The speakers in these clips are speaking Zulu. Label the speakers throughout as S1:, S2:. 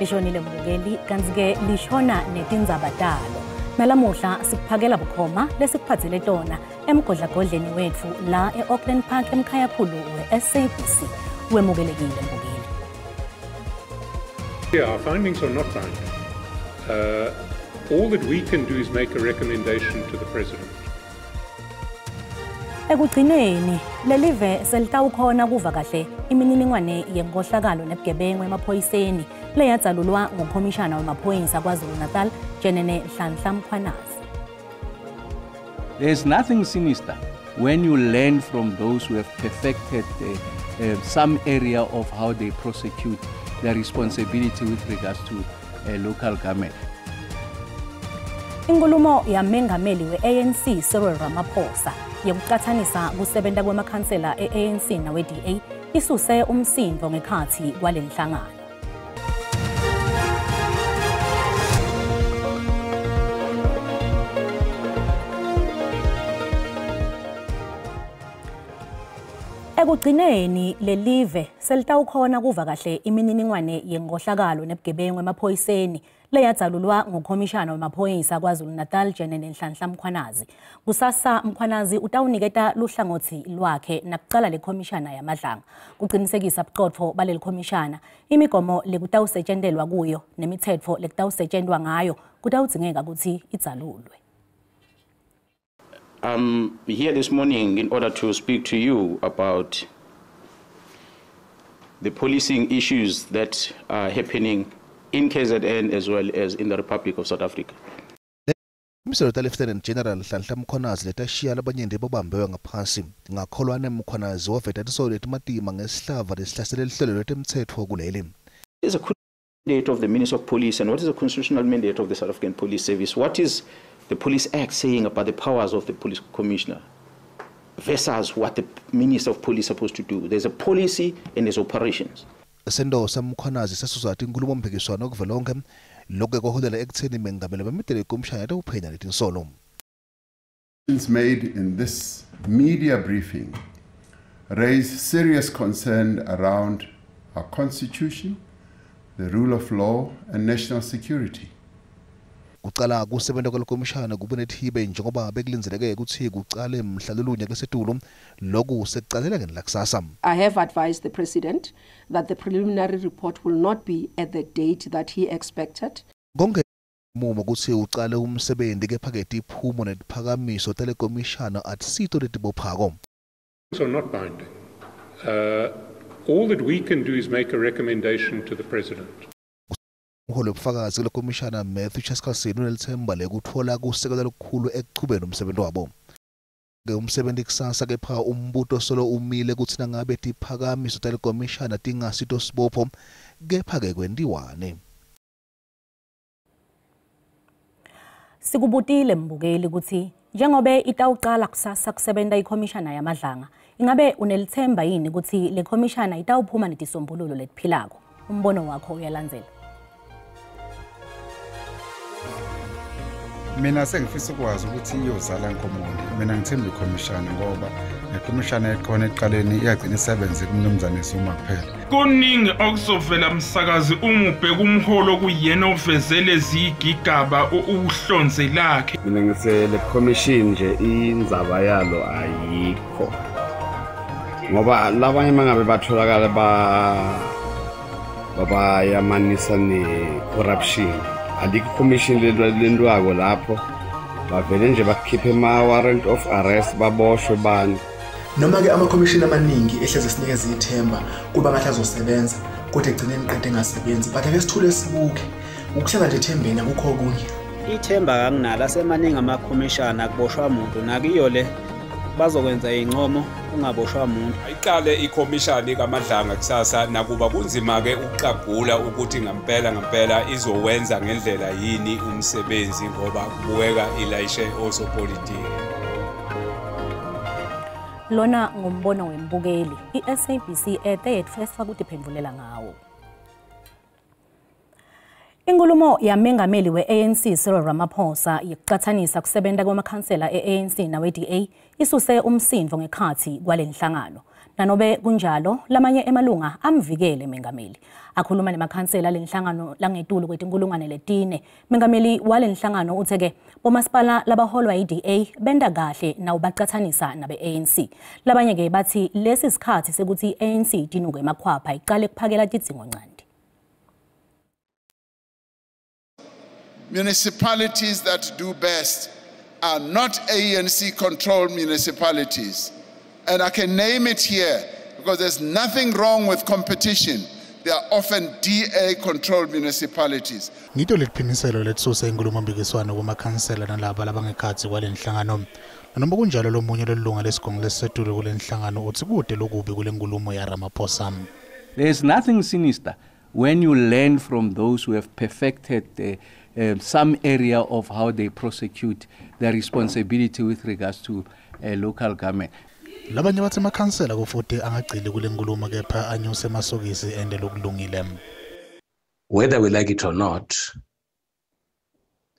S1: Lishonile mbukeli kanti-ke lishona netindzaba talo. Nalamuhla sikuphakela bukhoma lesikuphathele tona emgodlagodleni wethu la e-Auckland Park emkhayakhulu we-SABC. Wemukelekile mbukeli.
S2: Yeah, our findings are not binding. All that we can do is make a recommendation to the president.
S1: Ekugcineni lelive selitawukhona kuva kahle imininingwane yenkohlakalo nebugebengu emaphoyiseni leyadzalulwa ngukhomishana wemaphoyisa KwaZulu-Natal Jenene Nhlanhla Mkhwanazi.
S3: There is nothing sinister when you learn from those who have perfected some area of how they prosecute their responsibility with regards to local government.
S1: Inkulumo yamengameli we-ANC Cyril Ramaphosa yekucathanisa kusebenta kwemakhansela e-ANC nawe-DA isuse umsindo ngekhathi kwalenhlangano. Ekugcineni lelive selitawukhona kuva kahle imininingwane yenkohlakalo nebugebengu emaphoyiseni leyadzalulwa ngukhomishana wemaphoyisa KwaZulu-Natal Jenene Nhlanhla Mkhwanazi. Kusasa Mkhwanazi utawuniketa luhlangothi lwakhe nakucala lekhomishana yaMadlanga kuqinisekisa buqotho baleli khomishana. Imigomo lekutawusetshentelwa kuyo nemithetho lekutawusetshentwa ngayo kutawudzingeka ukuthi idzalulwe.
S4: I'm here this morning in order to speak to you about the policing issues that are happening in KZN as well as in the Republic of South Africa.
S5: Mr. Lieutenant General Nhlanhla Mkhwanazi letashiya labanyenti babambewe ngaphansi ngakholwane Mkhwanazi waveta tisolo letimatima ngesihlava lesihlasele lihlelo letemtsetfo kuleli.
S4: There's a mandate of the Minister of Police, and what is the constitutional mandate of the South African Police Service? What is the Police Act saying about the powers of the police commissioner versus what the Minister of Police is supposed to do? There's a policy and there's operations.
S5: Sendo saMkhwanazi sasuzwa inkulumo mpikiswano kuvelonke lokho kwaholela ekutheni mengameli bamidele ikomishana yokuphenya letinsolo.
S6: Made in this media briefing raise serious concern around our constitution, the rule of law and national security.
S5: Kucala kusebenta kwalekomishana kube nethibe njengoba bekulindeleke ukuthi kucale mhla lolunye kesetulu lokhu sekucalela ngelakkusasa.
S7: I have advised the president that the preliminary report will not be at the date that he expected.
S5: Konke mumo ukuthi ucale umsebenzi kepha ke tiphumo netiphakamiso telekomishana atisito letibophako.
S2: Are not binding. All that we can do is make a recommendation to the president.
S5: Umholi wobufakazi kulekomishana Matthew Chaskalson unelithemba lekuthola kusekela lokukhulu ekuchubeni umsebenzi wabo. Ke umsebenzi kusasa kepha umbuto solo umile kuthi nangabe tiphakamiso telekomishana tingasito sibopho kepha ke kwentiwane.
S1: Sikubutile mbukeli ukuthi njengobe itawuqala kusasa kusebenta ikhomishana yaMadlanga, ingabe unelithemba yini ukuthi le khomishana itawuphuma netisombululo letiphilako? Umbono wakho uyalandzela.
S8: Mina sengifisa ukwazi ukuthi iyozala nkomoni. Mina ngithemba ikhomishana ngoba ikhomishana ekhona ekuqaleni iyagcina isebenze kumnumzane Zuma kuphela.
S9: Kuningi okuzovela msakazi umubheka umholo kuyena ovezele izigigaba uhlonze lakhe.
S10: Mina ngithe le commission nje indzaba yalo ayikho. Ngoba labanye mangabe batholakala babayamanisa ne corruption. Alikho commission lentwako lapho bavele nje bakhiphe ama warrant of arrest baboshwe bani.
S11: Noma ke ama commission amaningi ehleze sinikeza ithemba kuba ngathi azosebenza kodwa egcineni qede engasebenzi, but ake sithule sibuke ukuhlala nje ethembeni akukho okunye.
S12: Ithemba kanginalo asemaningi ama commission akuboshwa umuntu nakiyo le bazokwenza incomo ungaboshwa umuntu.
S13: Ayiqale ikhomishani kaMadlanga kusasa nakuba kunzima ke ukuqagula ukuthi ngempela ngempela izowenza ngendlela yini umsebenzi ngoba kubuweka ilayishe osopolitiki.
S1: Lona ngumbono wembukeli iSABC ethe yetfeswa kutiphendvulela ngawo. Inkulumo yamengameli we-ANC Cyril Ramaphosa yekucathanisa kusebenta kwemakhansela e-ANC nawe-DA isuse umsindo ngekhathi kwalenhlangano. Nanobe kunjalo lamanye emalunga amvikele mengameli. Akhuluma nemakhansela lenhlangano langetulu kwetinkulungwane letine. Mengameli walenhlangano utheke bomasipala labaholwa yi-DA benda kahle nawubaqathanisa nabe-ANC. Labanye ke bathi lesi sikhathi sekuthi i-ANC idinuke emakhwapha iqale kuphakela tidzingo ncandi.
S6: Municipalities that do best are not ANC-controlled municipalities. And I can name it here because there's nothing wrong with competition. They are often DA-controlled municipalities.
S14: Ngito letiphimiselo letsuse inkulumompikiswano kumakhansela nalaba labangekhatsi kwalenhlangano. Noma kunjalo lomunye lolunga lesigungu lesisetulu kulenhlangano uthi kude lokubi kule nkulumo ya Ramaphosa.
S3: There is nothing sinister when you learn from those who have perfected some area of how they prosecute their responsibility with regards to local government.
S14: Labanye bathi amakhansela kufuthi angagcili kule nkulumo kepha anyuse emasokisi ende lokulungile.
S15: Whether we like it or not,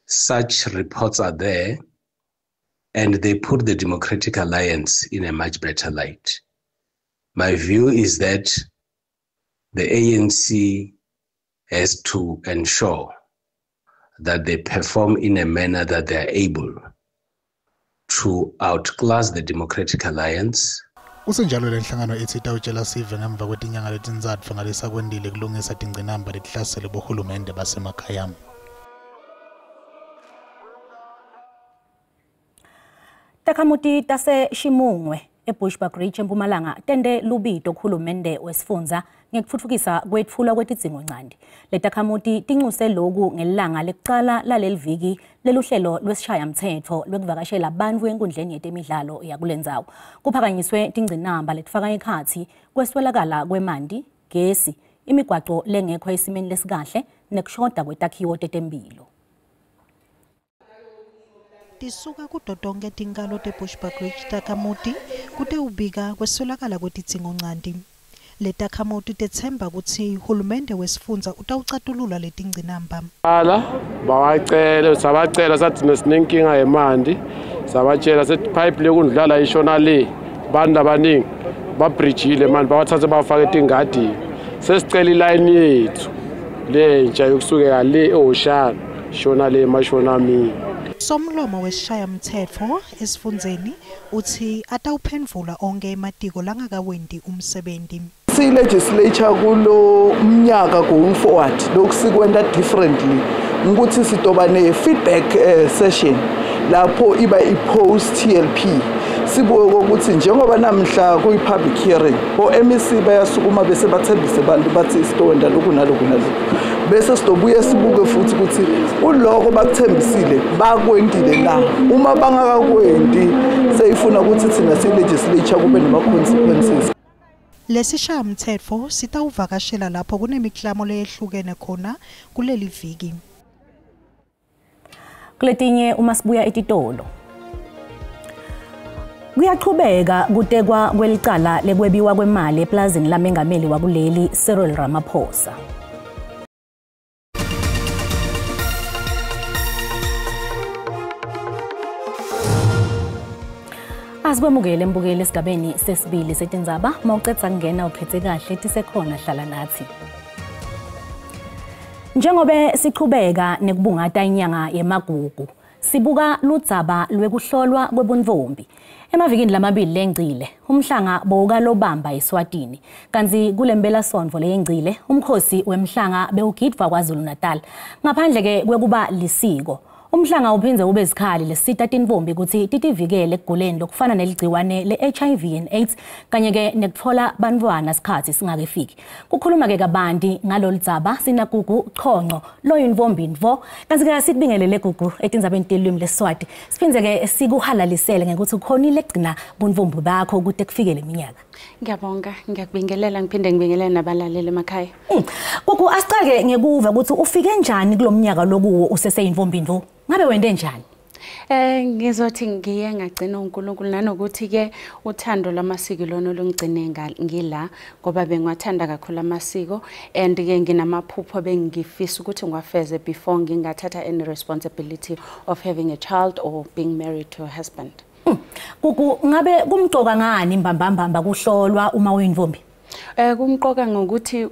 S15: such reports are there and they put the Democratic Alliance in a much better light. My view is that the ANC has to ensure that they perform in a manner that they are able to outclass the Democratic Alliance.
S14: Kusenjalo lenhlangano ithi itawutshela sive ngemva kwetinyanga letintsatfu ngalesakwendile kulungisa tingcinamba letihlasele bohulumende basemakhaya.
S1: Takhamuti tase Shimungwe eBushbuckridge eMpumalanga tende lubito kuhulumende wesifundza ngekutfutfukisa kwetfulwa kwetidzingo ncandi. Letakhamuti tincuse loku ngelanga lekucala laleliviki leluhlelo lwesishayamthetfo lwekuvakashela bantfu enkundleni yetemidlalo yakulendzawo. Kuphakanyiswe tingcinamba letifaka ekhatsi kweswelakala kwemanti, gesi, imigwaco lengekho esimeni lesikahle nekushoda kwetakhiwo tetemphilo.
S16: Tisuka kuto tonkhe tinkalo teBushbuckridge takhamuti kutewubika kweswelakala kwetidzingo ncandi. Letakhamuti tetsemba kutsi hulumende wesifundza utawucatulula letingcinamba.
S17: Ala bawacela sabacela sathi sinenkinga yemanti sabatshela sethi pipe lekundlala ishona le bantu abaningi babridgile manje bawathathe bawafaka etingadini sesicela iline yethu lentsha yokusukela le eHoshana shona le mashona mina.
S16: Somlomo wesishayamthetfo esifundzeni uthi atawuphendvula onke ematiko langakawendi umsebenzi.
S18: Si-legislature kulo mnyaka going forward lokhu sikwenta differently ukuthi sitoba ne-feedback session lapho iba i-post TLP sibuke ukuthi njengoba namhla kuyi-public hearing o-MEC bayasukuma bese bathembise abantu bathi sitowenda lokhu nalokhu nalokhu bese sitobuye sibuke futhi ukuthi uloko bakuthembisile bakwendile na uma bangakakwendi seyifuna ukuthi thina si-legislature kube nama-consequences.
S16: Lesishayamthetfo sitawuvakashela lapho kunemiklamo leyehlukene khona kuleli viki.
S1: Kuletinye uma sibuya etitolo. Kuyaqhubeka kutekwa kwelicala lekwebiwa kwemali eplazini lamengameli wakuleli Cyril Ramaphosa. Asikwemukele mbukeli esigabeni sesibili setindzaba mawucetha kungena ukhethe kahle tisekhona hlala nathi. Njengobe siqhubeka nekubungata inyanga yemagugu sibuka ludzaba lwekuhlolwa kwebuntfombi. Emavikini lamabili lengcile umhlanga bowuka lobamba eSwatini kanti kulempela sontfo leyengcile umkhosi wemhlanga bewugidvwa KwaZulu Natal ngaphandle ke kwekuba lisiko. Umhlanga uphindze ube isikhali lesita tintfombi kutsi titivikele ekuguleni lokufana neligciwane le-HIV and AIDS kanye ke nekutfola bantfwana sikhatsi singakefiki. Kukhuluma ke kabanti ngalolu dzaba sinaGugu Chonco loyintfombi ntfo kanti ke sikubingelele Gugu etindzabeni telulwimi leSiswati. Siphindze ke sikuhalalisele ngekuthi ukhonile kugcina buntfombi bakho kute kufike leminyaka.
S19: Ngiyabonga, ngiyakubingelela ngiphinde ngibingelele nabalaleli emakhaya.
S1: Gugu asicake ngekuva ukuthi ufike njani kulomnyaka lokuwo useseyintfombi ntfo. Ngabe wende njani?
S19: Ngizothi ngiye ngagcina uNkulunkulu nanokuthi ke uthando lwamasiko lona olungigcine ngila ngoba bengiwathanda kakhulu amasiko and ke nginamaphupho bengifisa ukuthi ngiwafeze before ngingathatha any responsibility of having a child or being married to a husband.
S1: Gugu, ngabe kumcoka ngani mbambambamba kuhlolwa uma uyintombi?
S19: Kumqoka ngokuthi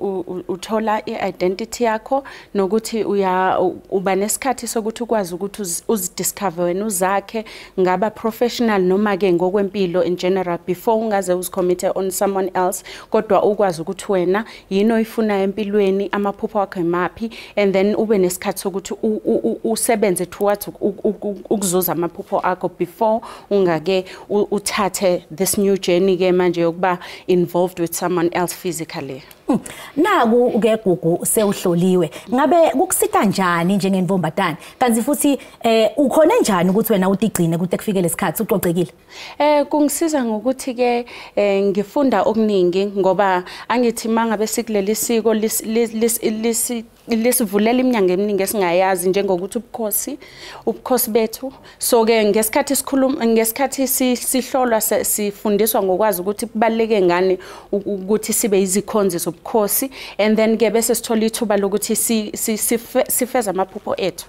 S19: uthola i-identity yakho, nokuthi uba nesikhathi sokuthi ukwazi ukuthi uzidiscover wena, uzakhe ngaba professional noma ke ngokwempilo in general before ungaze uzicommit on someone else, kodwa ukwazi ukuthi wena yini oyifunayo empilweni, amaphupho akho imaphi, and then ube nesikhathi sokuthi usebenze towards ukuzuza amaphupho akho before ungake uthathe this new journey ke manje yokuba involved with someone else physically.
S1: Naku ke Gugu sewuhloliwe, ngabe kukusita njani njengentombatana, kanti futhi ukhona njani ukuthi wena utigcine ukuthi kufike lesikhathi ucocekile?
S19: Kungisiza ngokuthi ke ngifunda okuningi, ngoba angithi mangabe sikuleli siko lisivulela iminyango eminingi esingayazi, njengokuthi ubukhosi bethu. So ke ngesikhathi sikhuluma, ngesikhathi sihlolwa, sifundiswa ngokwazi ukuthi kubaluleke ngani ukuthi sibe izikhonzi zobukhosi, and then ke bese sithola ithuba lokuthi sifeze amaphupho ethu.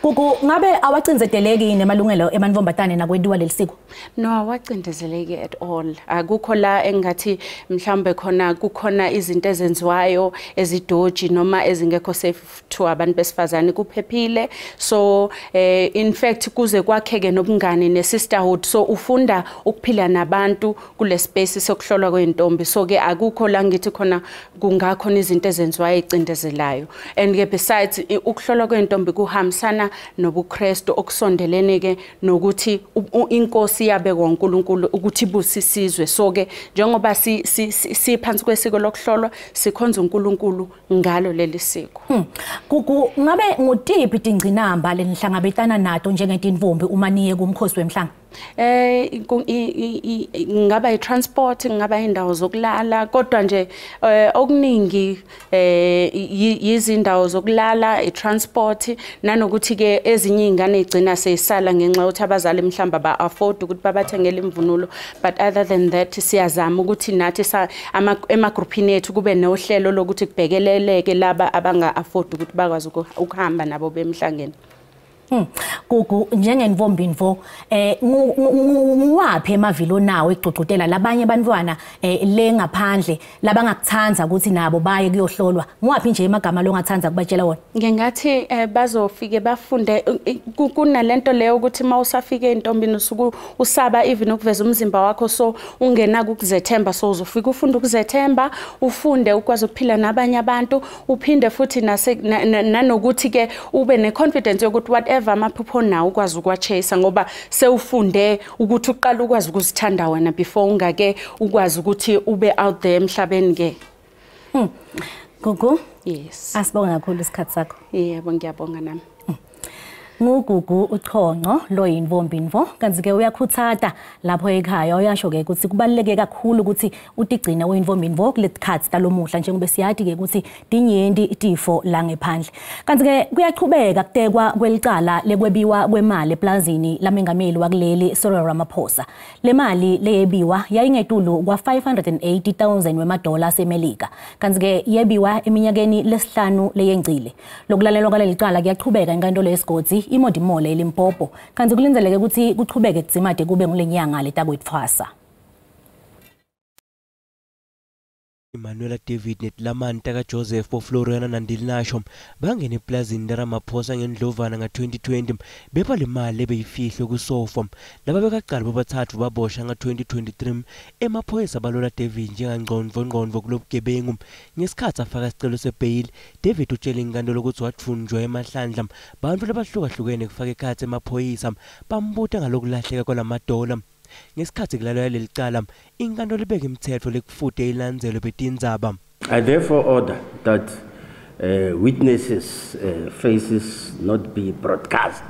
S1: Gugu, ngabe awacindezeleki nemalungelo emantombatane nakwentiwa leli siko?
S19: No, awacindezeleki at all. Akukho la engathi mhlambe khona kukhona izinto ezenziwayo ezidoji noma ezingekho safe to abantu besifazane, kuphephile. So in fact kuze kwakheke nobungane ne-sisterhood, so ufunda ukuphila nabantu kule space sokuhlolwa kwentombi. So ke akukho la ngithi khona kungakhona izinto ezenziwayo ecindezelayo. And ke besides, ukuhlolwa kwentombi kuhambisana nobuKristu okusondelene ke nokuthi inkosi yabekwa uNkulunkulu ukuthi ibusisizwe. So ke njengoba siphansi kwesiko lokuhlolwa, sikhonza uNkulunkulu ngalo leli siko.
S1: Gugu, ngabe ngutiphi tingcinamba lenihlangabetana nato njengetintombi uma niye kumkhosi wemhlanga?
S19: Ngaba i-transport, ngaba indawo zokulala, kodwa nje okuningi yizindawo zokulala, i-transport, nanokuthi ke ezinye izingane igcina seyisala ngenxa yokuthi abazali mhlamba ba afford ukuthi babathengele imvunulo. But other than that, siyazama ukuthi nathi emagruphini ethu kube nohlelo lokuthi kubhekeleleke laba abanga afford ukuthi bakwazi ukuhamba nabo bemhlangeni.
S1: Gugu, njengentombi mvo, nguwaphi emavilo nawo ekugqugqutela labanye abantwana le ngaphandle labangakuthanda ukuthi nabo baye kuyohlolwa? Nguwaphi nje emagama lo ongathanda kubatshela wona?
S19: Ngingathi bazofike bafunde. Kunalento leyo ukuthi mawusafike entombini usuku usaba even ukuveza umzimba wakho, so ungenako ukuzethemba. So uzofika ufunde ukuzethemba, ufunde ukwazi ukuphila nabanye abantu, uphinde futhi nanokuthi ke ube neconfidence yokuthi whatever amaphupho nawo ukwazi ukuwachase, ngoba sewufunde ukuthi uqala ukwazi ukuzithanda wena before ungake ukwazi ukuthi ube out there emhlabeni ke.
S1: Gugu,
S19: yes,
S1: asibonge kakhulu isikhathi sakho.
S19: Yebo, ngiyabonga nami.
S1: NguGugu uChonco lo yintombi mvo, kanti ke uyakhuthata lapho ekhaya, uyasho ke ukuthi kubaluleke kakhulu ukuthi utigcine uyintombi mvo kulesikhathi talomuhla, njengoba siyati ke ukuthi tinyenti tifo la ngephandle. Kanti ke kuyaqhubeka kutekwa kwelicala lekwebiwa kwemali eplazini lamengameli wakuleli Cyril Ramaphosa. Le mali leyebiwa yayingetulu kwa 580,000 wemadola aseMelika, kanti ke yebiwa eminyakeni lesihlanu leyengcile. Lokulalelwa kwaleli cala kuyaqhubeka enkantolo yesigodi iModimolle eLimpopo, kanti kulindeleke ukuthi kuqhubeke kudzimade kube ngulenyanga letakwetfwasa.
S20: Emanuela David netilamani takaJoseph boFloriana naNdilinasho bangena eplazini laRamaphosa ngendlovana nga-2020 beba le mali ebeyifihlwe kusofa. Laba bekaqala bobathathu babosha nga-2023. Emaphoyisa balola David njengangqondvongqondvo kulobugebengu. Ngesikhathi afaka isicelo sebheyili, David utshele inkantolo ukuthi wathunjwa emahlandla bantu labahlukahlukene kufaka ekhatsi emaphoyisa bambuta ngalokulahleka kwalamadola. Ngesikhathi kulalelwa leli cala, inkantolo ibeke imithetho lekufute ilandzelwe betindzaba.
S21: I therefore order that witnesses' faces not be broadcast,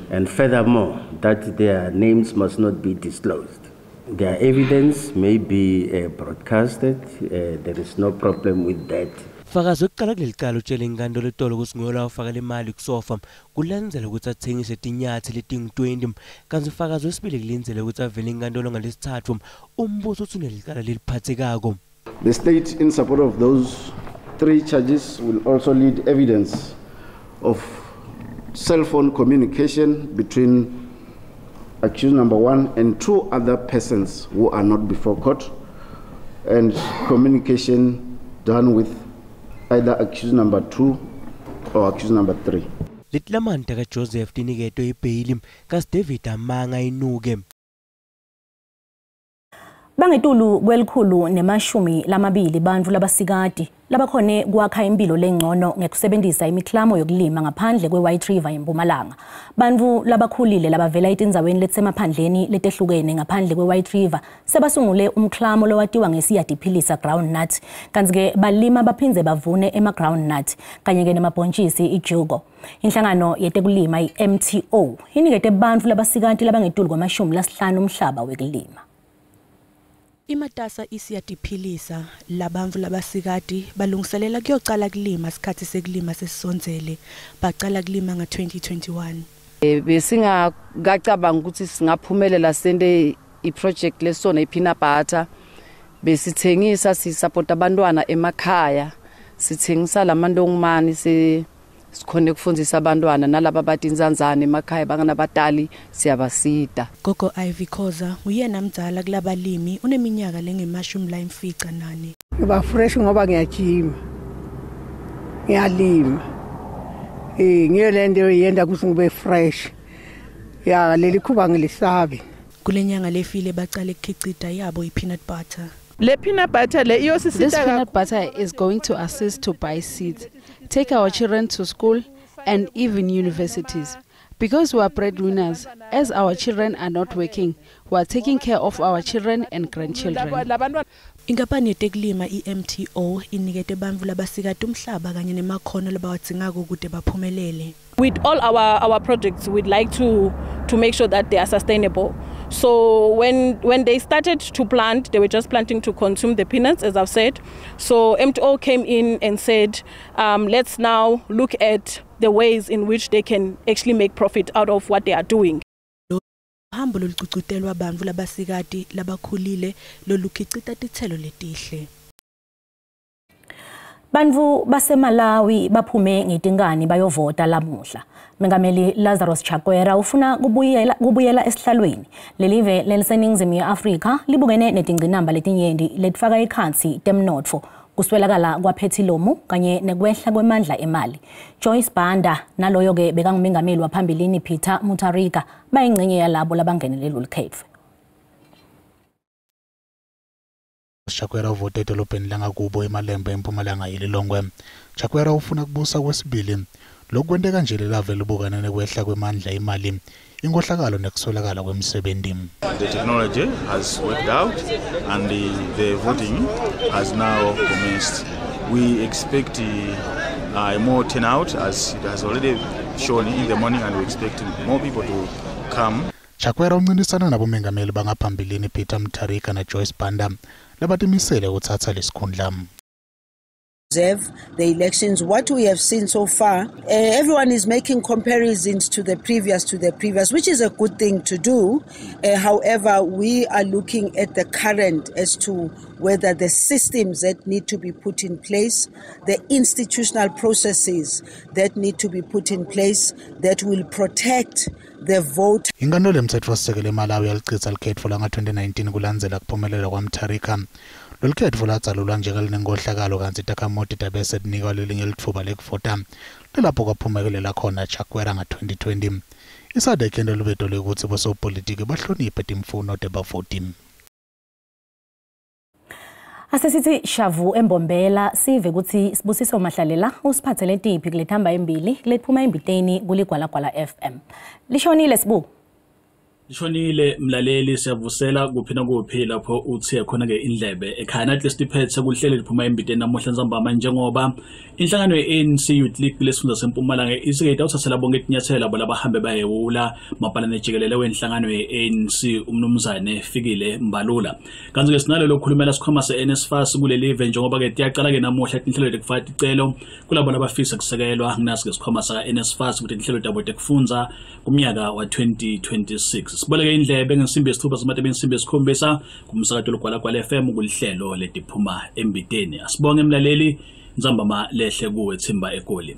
S21: and furthermore that their names must not be disclosed. Their evidence may be broadcasted, there is no problem with that.
S20: Fakazi wekuqala kuleli cala utshele inkantolo etolo ukuthi nguye owafaka le mali kusofa kulandzelwa ukuthi athengise tinyathi letingu-20, kanti ufakazi wesibili kulindzelwe ukuthi avele inkantolo ngalesithathu. Umbuso uthi unelicala leliphathekako.
S22: The state, in support of those three charges, will also lead evidence of cell phone communication between accused number 1 and 2 other persons who are not before court, and communication done with either accused number 2 or accused number 3.
S20: Letilamani kaJoseph tiniketwe ibheyili kasi David amanga inuke.
S1: Bangetulu kwelikhulu nemashumi lamabili bantfu labasikati labakhone kwakha impilo lengcono ngekusebenzisa imiklamo yokulima ngaphandle kwe-White River eMpumalanga. Bantfu labakhulile labavela etindzaweni letisemaphandleni letehlukene ngaphandle kwe-White River sebasungule umklamo lowatiwa ngesiyadiphilisa groundnut, kantsi-ke balima baphindze bavune ema-groundnut kanye-ke nemabhontjisi ijugo. Inhlangano yetekulima i-MTO inikete bantfu labasikati labangetulu kwama-50 umhlaba wekulima.
S4: Imatasa isiyadiphilisa labantfu labasikati balungiselela kuyocala kulima sikhathi sekulima sesisondzele bacala kulima nga-2021.
S7: Besingakacabanga ukuthi singaphumelela sente iproject lesona ipeanut butter, besithengisa sisupport abantwana emakhaya, sithengisa lamantongomane sikhone kufundisa abantwana nalaba batinzanzane emakhaya banganabatali siyabasida.
S4: Gogo Ivy Khoza uyena mdzala kulabalimi uneminyaka lengema-58.
S23: Ngiba fresh ngoba ngiyajima, ngiyalima, ngiyo le nto yenda ukuthi ngibe fresh. Ya leli khuba ngilisabi.
S4: Kulenyanga lefile bacale kukhicita yabo ipeanut butter.
S24: Le peanut butter le This peanut butter is going to assist to buy seeds, take our children to school and even universities. Because we are breadwinners, as our children are not working, we are taking care of our children and grandchildren.
S4: Inkampani yetekulima i-MTO inikete bantfu labasikati umhlaba kanye nemakhono labawadzingako kute baphumelele.
S24: With all our projects, we'd like to make sure that they are sustainable. So when they started to plant, they were just planting to consume the peanuts, as I've said. So MTO came in and said, let's now look at the ways in which they can actually make profit out of what they are doing.
S4: Hambo lolucucutelwa bantfu labasikati labakhulile lolukhicita titselo letihle.
S1: Bantfu baseMalawi baphume ngetinkani bayovota lamuhla. Mengameli Lazarus Chakwera ufuna kubuyela esihlalweni. Lelive leliseningizimu ye-Afrika libukene netingcinamba letinyenti letifaka ekhatsi temnotfo, kuswelakala kwaphethilomu kanye nekwehla kwemandla emali. Joyce Banda naloyo-ke bekangumengameli waphambilini Peter Mutharika bayingcenye yalabo labangenele lolukhetfo.
S14: Chakwera uvote edolobheni langakubo eMalembe eMpumalanga yeLilongwe. Chakwera ufuna kubusa kwesibili. Lokhu kwenteka nje lelave libukane nekwehla kwemandla imali, inkohlakalo nekuswelakala kwemsebenti.
S25: The technology has worked out and the voting has now commenced. We expect a more turnout as it has already shown in the morning, and we expect more people to come.
S14: Chakwera uncintisana nabomengameli bangaphambilini Peter Mutharika na Joyce Banda labatimisele ukutsatsa lesikhundla.
S26: Observe the elections. What we have seen so far, everyone is making comparisons to the previous, which is a good thing to do. However, we are looking at the current as to whether the systems that need to be put in place, the institutional processes that need to be put in place that will protect the vote.
S14: Inkantolo yemtsetfosisekelo eMalawi yalicitsa lukhetfo langa-2019 kulandzela kuphumelela kwaMutharika. Lolukhetfo lwadzalulwa njengalinenkohlakalo kantsi takhamuti tabese tinikwa lelinye litfuba lekuvota lelapho kwaphumelela khona Chakwera nga-2020. ISADC yenta lubeto lwekutsi bosopolitiki bahloniphe timfuno tebavoti.
S1: Asesithi shavu eMbombela sive kutsi Sibusiso Mahlalela usiphathele tiphi kulethamba embili kulephuma embiteni kuligwalagwala FM. Lishonile Sibu.
S27: Lishonile mlaleli, siyavusela kuphi nakuphi lapho uthiye khona ke indlebe ekhaya. Nathi lesiphethe kuhlelo liphuma embiteni namuhla ntsambama, njengoba inhlangano ye-ANC Youth League lesifunda sempumalanga isike itawuthathela bonke itinyathelo labo labahambe bayewula mabhalane jikelele wenhlangano ye-ANC umnumzane Fikile Mbalula. Kanti ke sinalo lokhulumela sikhwama se-NSFAS kuleli live, njengoba ke tiyaqala ke namuhla tinhlelo tekufaka ticelo kulabo labafisa kusekelwa nginasi ke sikhwama saka-NSFAS ukuthi tinhlelo tabo tekufundza kumnyaka wa-2026. Siboleke indlebe ngensimbi yesithupha simatebe insimbi yesikhombisa kumsakato logwalagwala FM kulihlelo letiphuma embiteni. Asibonge mlaleli, ntsambama lehle kuwe Thimba eGoli.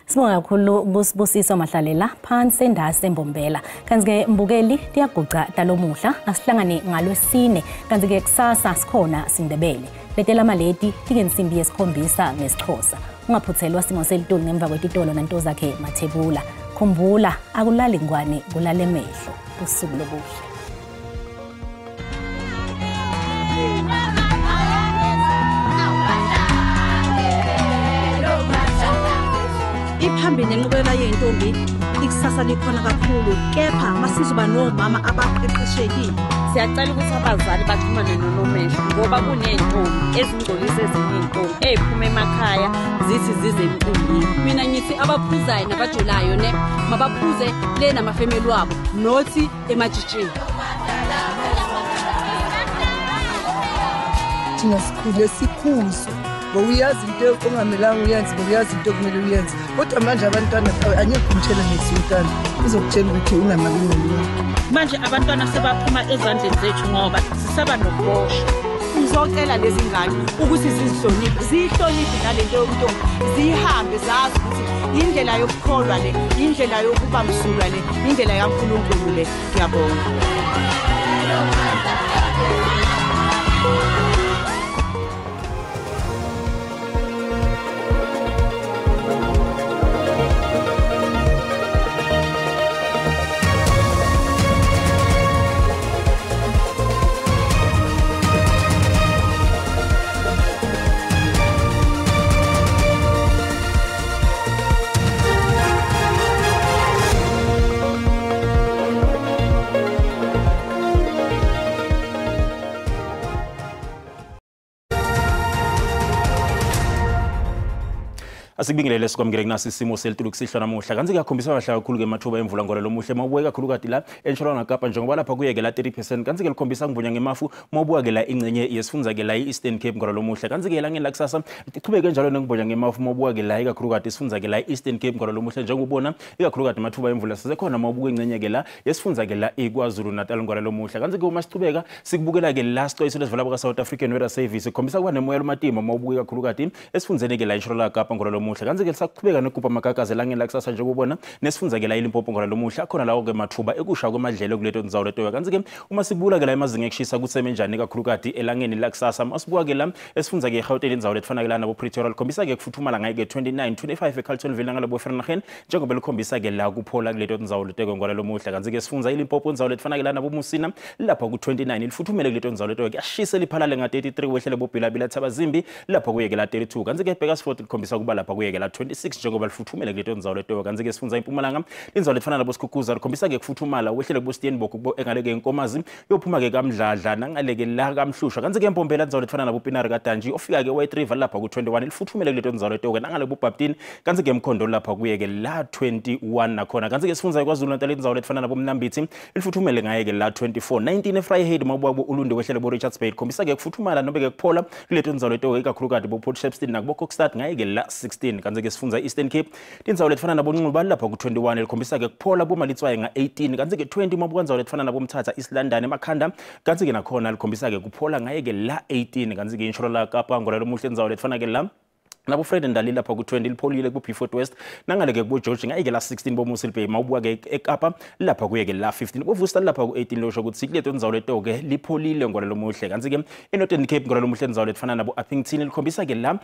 S1: Sibonga kakhulu kuSibusiso Mahlalela phansi endase eMbombela. Kanti-ke mbukeli tiyaguca talomuhla asihlangane ngalwesine kanti-ke kusasa sikhona siNdebele. Letela maleti tike nsimbi yesikhombisa ngesiXhosa. Ungaphuthelwa simo selitulu ngemva kwetitolo nanto zakhe Mathebula. Khumbula akulali ngwane kulale mehlo. Usuku lobuhle.
S2: Iphambili nenqubela yentombi ikusasa likhona kakhulu kepha masizoba nomama abaqeqeshekile.
S5: Siyacela ukuthi abazali baxhumane nonomehlo ngoba kunentombi ezingcolisa ezinye intombi eziphuma emakhaya zithi zize emcimbini.
S8: Mina ngithi abaphuzayo nabajolayo ne mabaphuze le namafemeli wabo nothi emajitshini.
S18: Thina sikhule sikhuzwe ngokuyazi into ongamelanga uyenze, ngokuyazi into okumele uyenze. Kodwa manje abantwana angeke umtshele ngesintana, uzokutshela ukuthi unamalungelo.
S9: Manje abantwana sebaphuma ezandleni zethu ngoba sisaba nokuboshwa.
S2: Ngizocela lezi ngane ukuthi zizihloniphe, zihloniphe nalento yobuntombi, zihambe zazi ukuthi indlela yokukholwa le, indlela yokuba msulwa le, indlela kaNkulunkulu le. Ngiyabonga.
S10: Asikubingelele sikwamukele kunasi isimo selitulu kusihlwa namuhla. Kanti kuyakhombisa kahle kakhulu ke amathuba emvula ngolo lomuhle mawubuke kakhulu kade la eNtshonalanga Kapa njengoba lapha kuyeke la 30%. Kanti ke likhombisa ngivunya ngemafu mawubuka ke la ingcenye yesifundza ke la i-Eastern Cape ngolo lomuhle. Kanti ke elangeni la kusasa iqhubeke njalo nokubonya ngemafu mawubuka ke la ikakhulu kade isifundza ke la i-Eastern Cape ngolo lomuhle njengobona ikakhulu kade amathuba emvula sisekhona mawubuka ingcenye ke la yesifundza ke la iKwaZulu Natal ngolo lomuhle. Kanti ke uma sichubeka sikubukela ke la sixwayiso lesivela ka South African Weather Service ikhombisa kuba nemoya lomatima mawubuka kakhulu kade esifundzeni ke la eNtshonalanga Kapa ngolo lomuhle. Kanti ke lisaqhubeka nokugubha amagagazi elangeni lakusasa njengobona nesifundza ke la iLimpopo ngolo lomuhla khona lawo ke mathuba ekusha kwemadlelo kuleto ndzawo leto. Kanti ke uma sibula ke la emazinga ekushisa kutseme njani kakhulukati elangeni lakusasa masibuka ke la esifundza ke eGauteng indzawo letfana ke la nabo Pretoria likhombisa ke kufuthumala ngaye ke 29 25 eCarltonville ngalabo Vereeniging njengoba likhombisa ke la kuphola kuleto ndzawo leto ngolo lomuhla. Kanti ke sifundza iLimpopo indzawo letfana ke la nabo Musina lapha ku 29 lifuthumele kuleto ndzawo leto kuyashisa liphalale nga 33 wehlele boBhilabila Thabazimbi lapha kuye ke la 32. Kanti ke Bakersfield likhombisa kuba lapha kuye ke la 26 njengoba lifuthumele kuleto ndzawo leto. Kanti ke sifundza iMpumalanga indzawo letfana nabo Sikhukhuza likhombisa ke kufuthumala wehlele kubo Steenbok kubo engaleke Nkomazi yophuma ke kaMdladla nangaleke la kaMhlushwa. Kanti ke Mpombela indzawo letfana nabo Pinari kaDanji ofika ke White River lapha ku 21 lifuthumele kuleto ndzawo leto ke nangale kuBaptini. Kanti ke Mkhondo lapha kuye ke la 21 nakhona. Kanti ke sifundza iKwaZulu Natal indzawo letfana nabo Mnambithi lifuthumele ngaye ke la 24 19 eVryheid mawubuka bo Ulundi wehlele bo Richards Bay likhombisa ke kufuthumala nobe ke kuphola kuleto ndzawo leto ikakhulukati bo Port Shepstone nakubo Kokstad ngaye ke la 16. Kanti ke sifundza Eastern Cape tindzawo letfana nabo Nxuba lapha ku 21 likhombisa ke kuphola boMalitswayi nga 18. Kanti ke 20 mawubuka ndzawo letfana nabo Mthatha East London eMakhanda. Kanti ke nakhona likhombisa ke kuphola ngaye ke la 18. Kanti ke Intshonalanga Kapa ngolo lomuhle ndzawo letfana ke la nabo Fred Ndali lapha ku 20 lipholile ku Beaufort West nangaleke ku George ngayike la 16 bo Mossel Bay mawubuka ke eKapa lapha kuye ke la 15 bo Worcester lapha ku 18 losho ukuthi kuleto ndzawo leto ke lipholile ngolo lomuhle. Kanti ke eNorthern Cape ngolo lomuhle ndzawo letfana nabo Upington likhombisa ke la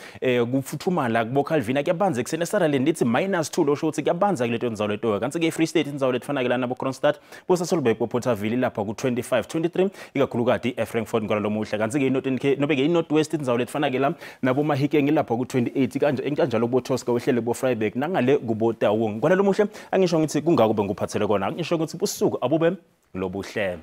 S10: kufuthumala kubo Calvina kuyabanza ekseni eSutherland lithi -2 losho ukuthi kuyabanza kuleto ndzawo leto. Kanti ke eFree State indzawo letfana ke la nabo Kroonstad bo Sasolburg bo Porterville lapha ku 25 23 ikakhulukati eFrankfurt ngolo lomuhle. Kanti ke eNorthern Cape nobe ke eNorth West indzawo letfana ke la nabo Mahikeng lapha ku 28 kanje enkanjalo kubo Tosca wehlele kubo Freiburg nangale kubo Taung. Ngolo lomuhle angisho ngithi kungako benguphathele kona angisho ukuthi busuku abube lobuhle.